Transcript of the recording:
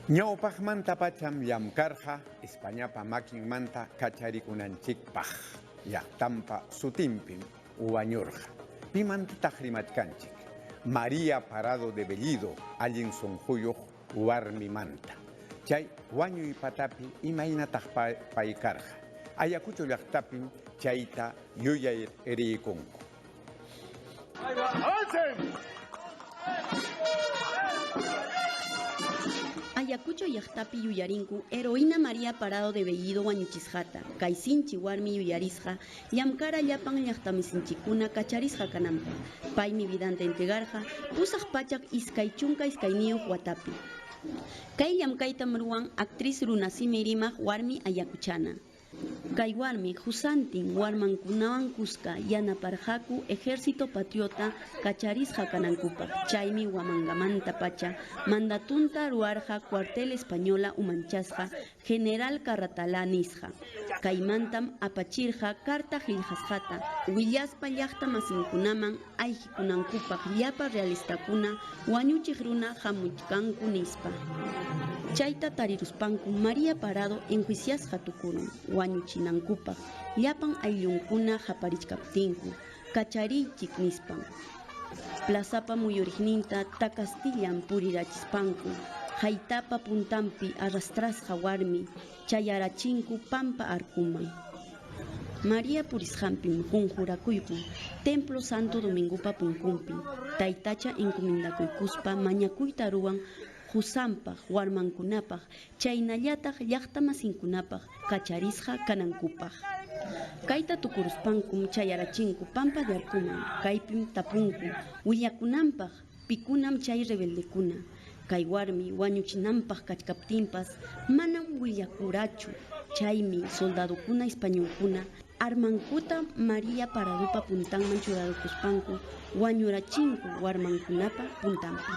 Ñawpaqmantapacham llamkarqa Españapa makinmanta kacharikunanchikpaq, llaqtanpa sutinpim wañurqa. Pimantataq rimachkanchik? María Parado de Bellido allin sunquyuq warmimanta. Chay wañuy patapi imaynataq pay karqa? Ayacucho llaqtapim chayta yuyariykunku. Ayacucho llaqtapi yuyarinku heroína María Parado de Bellido wañuchisqata, kay sinchi warmi yuyarisqa llamkara llapan llaqtamisinchikkuna kacharisqa kananpaq. Paymi vidanta entregarqa 822 watapi. Kay llamkaytam ruwan actriz runasimi rimaq warmi Ayacuchana. Kay warmi husantin warmankunawan kuska yanaparqaku ejército patriota kacharisqa kanankupaq, chaymi Huamangamantapacha mandatunta ruwarqa cuartel española umanchasqa General Carratalá nisqa. Kaymantam apachirqa carta qillqasqata willaspa llaqta masinkunaman ayqikunankupaq llapa realistakuna wañuchiq runa hamuchkanku nispa. Chayta tariruspankum María Parado enjuiciasqa tukurun wañuchinankupaq llapan ayllunkuna qaparichkaptinku, kachariychik nispan. Plazapa muyuriqninta takastillan purirachispanku, haytapa puntanpi arrastrasqa warmi chayarachinku pampa arkuman. María purisqanpim qunqurakuyku Templo Santo Domingopa punkunpi, taytacha encomendakuykuspa mañakuyta ruwan qusanpaq, warmankunapaq, chaynallataq llaqtamasinkunapaq kacharisqa kanankupaq. Kayta tukuruspankum chayarachinku Pampa de Arkuman, kaypim tapunku willakunanpaq pikunam chay rebeldekuna. Kay warmi wañuchinanpaq kachkaptinpas manam willakurachu, chaymi soldadokuna españolkuna armankuta María Paradopa puntanman churarukuspanku wañurachinku warmankunapa puntanpi.